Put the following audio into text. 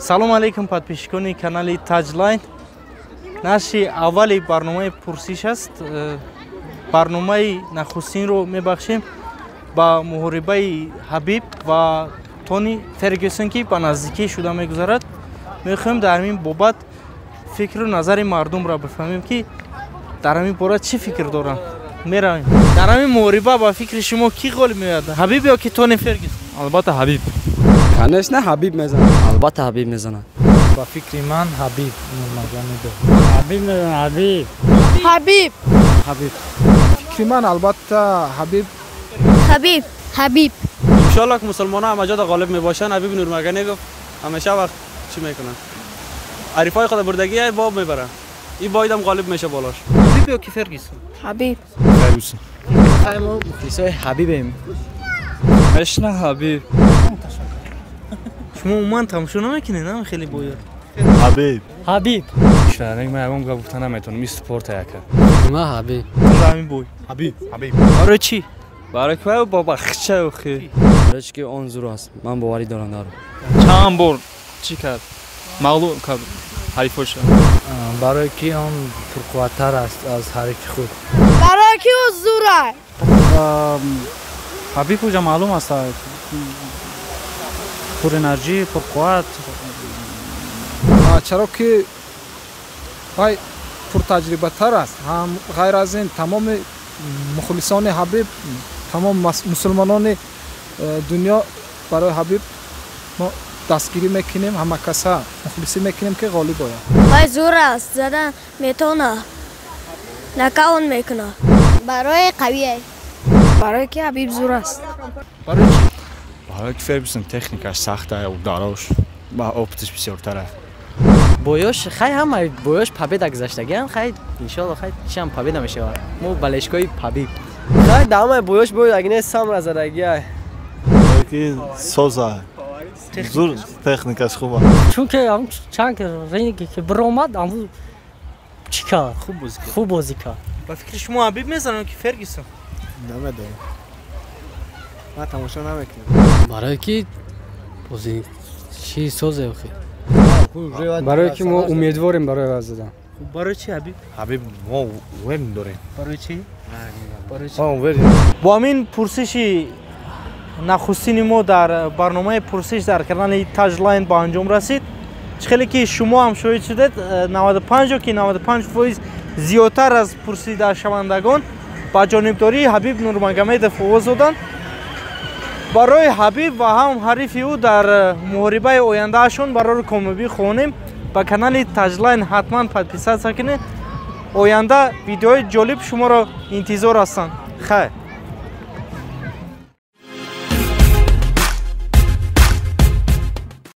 Салом алейкум, подписчикони канали Таҷлайн. Нашри аввали барномаи пурсиш аст. Барномаи нахустинро мебахшем ба муҳорибаи Ҳабиб ва Тони Фергюсон, ки ба наздикӣ шуда мегузарад. Мехоҳем дар ҳамин бобат фикру назари мардумро бифаҳмем, ки дар ҳамин бора чӣ фикр доранд. Меравем. Дар ҳамин муҳориба ба фикри шумо кӣ ғолиб меояд, Ҳабиб ё ки Тони Фергюсон? Албатта, Ҳабиб. Конечно, Ҳабиб мезанад. Албатта, Ҳабиб мезанад. Ба фикри ман, Ҳабиб Нурмагомедов. Ҳабиб мезанад, Ҳабиб. Ҳабиб. Ҳабиб. Фикри ман, албатта, Ҳабиб. Ҳабиб, Ҳабиб. Иншоалло, ки мусулмонҳо ҳама ҷо ғолиб мебошанд. Ҳабиб Нурмагомедов ҳамеша вақт чӣ мекунанд, ҳарифای худ бурдагӣ боб мебаранд, ин боидам ғолиб меша болош. Ҳабиб ё ки Фергюсон? Ҳабиб. Фергюсон. Мо мухлисои Ҳабибем. Конечно, Ҳабиб. Шумо умуман тамошо намекунед, на хеле бояд? Ҳабиб. Ҳабиб. Шаранг, ман ягон гап гуфта наметавонам, ин спорта яка. Ма Ҳабиб. Дар ҳамин бой? Ҳабиб, Ҳабиб. Барои чӣ? Барои ки бобо хича охи. Барои чӣ ки он зур аст, ман боварӣ дорам дар Чанд бор чӣ кард, мағлуб кард ҳарифоша. Барои ки он пурқувваттар аст аз ҳарифи худ. Барои ки ӯ зур аст. Ҳабиб уҷа маълум аст, пурэнерҷӣ, пурқувват. Чаро ки вай пуртаҷрибатар аст, ҳам ғайр аз ин тамоми мухлисони Ҳабиб, тамом мусулмонони дунё барои Ҳабиб мо дастгирӣ мекунем, ҳама каса мухлисӣ мекунем, ки ғолиб ояд. Вай зур аст, зада метавонад, нокаут мекунад. Барои қавие. Барое ки Ҳабиб зур аст. Барои чӣ? Барои ки Фергюсон техникаш сахта, ударош ва опыташ бисёртара. Боёш хай, ҳама боёш победа гузаштагиан. Хай, иншоалло, хай, чиам победа мешавад. Мо болельщикои Ҳабиб. Хай, дар ҳамаи боёш бой агине самра задагиай. Ки соза, зур, техникаш хуба. Чунки чанд ринге ки биромад, аму чӣ кард? Хуб бозӣ кард. Хуб бозӣ кард. Ба фикри шумо, Ҳабиб мезанад ё ки Фергюсон? Намедонам, ман тамошо намекунам. Барое ки бозӣ чӣ созе охи. Барое ки мо умедворем барои ваз задан. Хуб, барои чӣ Ҳабиб? Ҳабиб, мо уверен дорем. Барои чӣ? Барои чӣ? Мо уверен. Бо ҳамин пурсиши нахустини мо дар барномаи пурсиш дар канали Таҷлайн ба анҷом расид. Чӣ хеле ки шумо ҳам шоҳид шудед, 95 ё ки 95% зиёдтар аз пурсидашавандагон ба ҷонибдории Ҳабиб Нурмагомедов овоз доданд. Барои Ҳабиб ва ҳам ҳарифи ӯ дар муҳорибаи ояндаашон барори комёбӣ хоҳонем. Ба канали Таҷлайн ҳатман подписаться кунед. Оянда видеои ҷолиб шуморо интизор ҳастанд. Хайр.